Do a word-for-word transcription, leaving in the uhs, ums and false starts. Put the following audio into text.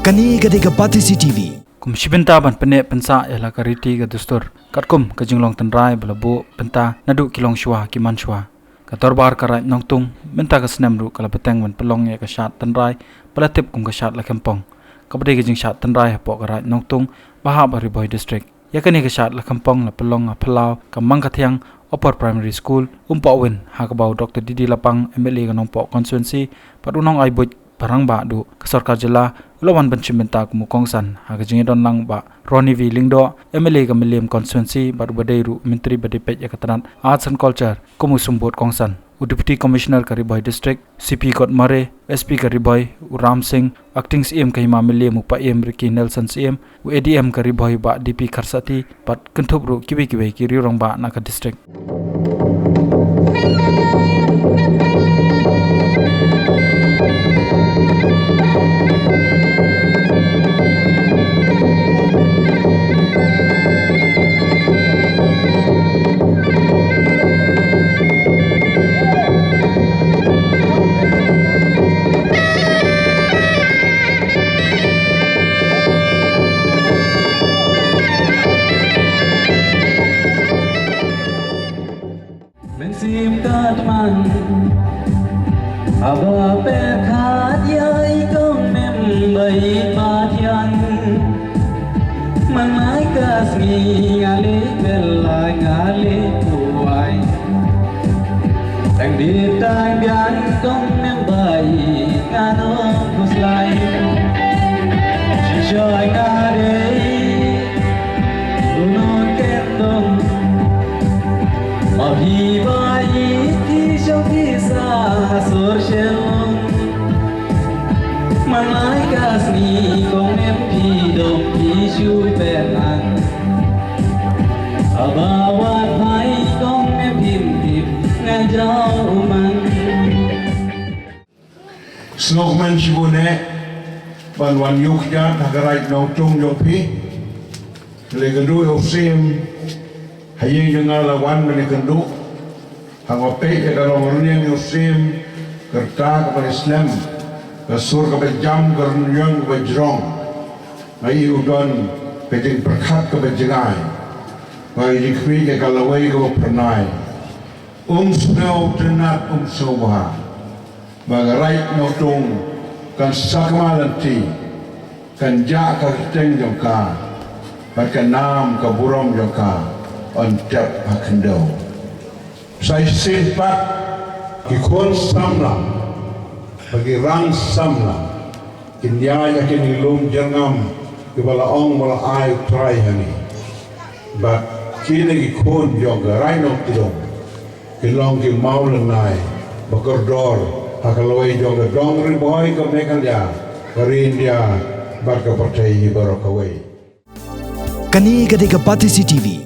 Kane ka dei ka Batesi T V. Kum shi bynta ban pynneh pynsah ïa la ka riti ka dustur, katkum ka jinglong tynrai ba la buh bynta naduh ki longshuwa ki mansuwa, ka dorbar ka Raid Nongtung mynta ka snem ruh ka la bteng ban pynlong ïa ka shad tynrai ba la tip kum ka shad Lakhempong, kaba dei ka jingshad tynrai hapoh ka Raid Nongtung ba hap ha Ri Bhoi District. Ïa kane ka shad Lakhempong la pynlong ha phyllaw ka Mangkathiang Upper Primary School, Umpohwin, ha kaba u Doktor D D Lapang, M L A ka Nongpoh Constituency, bad u nongai buit ba rangbah duh ka sorkar jylla u la wan ban shim bynta kum u kongsan ha ka jingïadon lang u Bah Ronnie V Lyngdoh, M L A ka Mylliem Constituency, bad uba dei ruh u Myntri ba dei peit ïa ka tnat Arts and Culture kum u symbud kongsan. U Deputy Commissioner ka Ri Bhoi District, C P Godmore, S P ka Ri Bhoi, u Ram Singh, Acting Syiem ka Hima Mylliem, u Paiem Ricky Nelson Syiem, u A D M ka Ri Bhoi, Bah D P Kharsati, bad kynthup ruh kiwei kiwei ki riew rangbah na ka district. Mynsiem katman haba pyrkhat ïa i kong mem ba i pathian. Man la ka sngi nga leh bel la nga leh puai. Tang dei tang biang kong mem ba i nga nong khuslai. Shisha nga dei u nong ken dong. Ma phi ba i ki shong phi sa sur shen long. Man la ka sngi kong mem phi dong phi shu pynang. Haba wat phai kong mem phim phim nga jaw u man. Sngewkmen shibun eh ban wan ïuh kjat ha ka Raid Nongtung jong phi. Lei kynduh ïa u Syiem, ha ïing jong nga la wan ban ïakynduh. Haba peit ïa ka long rynïeng ïa u Syiem, ka rta kaba slem, ka sur kaba jam, ka rynïeng kaba jrong. Nga ïohi u don ka jingpyrkhat kaba jngai. Nga ïohi khmih ïa ka lawei kaba phyrnai. Um sngewtynnat, um sngewbha ba ka Raid Nongtung kan sakma lynti, kan jah ka kyrteng jong ka bad ka nam ka burom jong ka yn tep ha khyndew. Sa shisien pat ki khun samla bad ki rang samla kin ïaid ha kine ki lum jyrngam kiba la ong ba la ai U Trai hangne. Bad kine ki khun jong ka Raid Nongtung ki long ki mawlynnai ba kordor ha ka lawei jong ka dong Ri Bhoi, ka Meghalaya, ka ri India bad ka pyrthei hi baroh kawei. Kane ka dei ka Batesi T V.